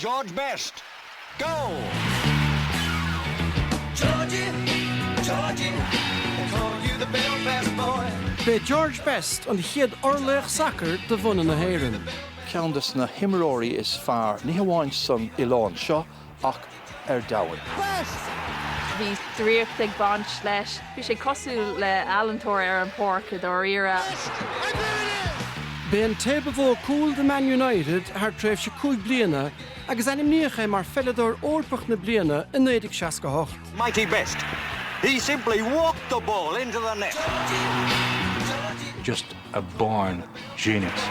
George Best. Goal! Georgie, Georgie, they call you the Belfast boy. B'é George Best an chéad fhorlaoch sacair de bhunadh na hÉireann. Ceann de na himreoirí is fearr, ní hamháin san oileán seo ach ar domhan. Bhí draíocht ag baint leis. Bhí sé cosúil le ealaíontóir ar an pháirc i dáiríre. B'é an té ba mhó cúl do Man United thar tréimhse 5 bliana agus ainmníodh é mar Pheileadóir Eorpach na Bliana i 1968. Mighty Best. He simply walked the ball into the net. Just a born genius.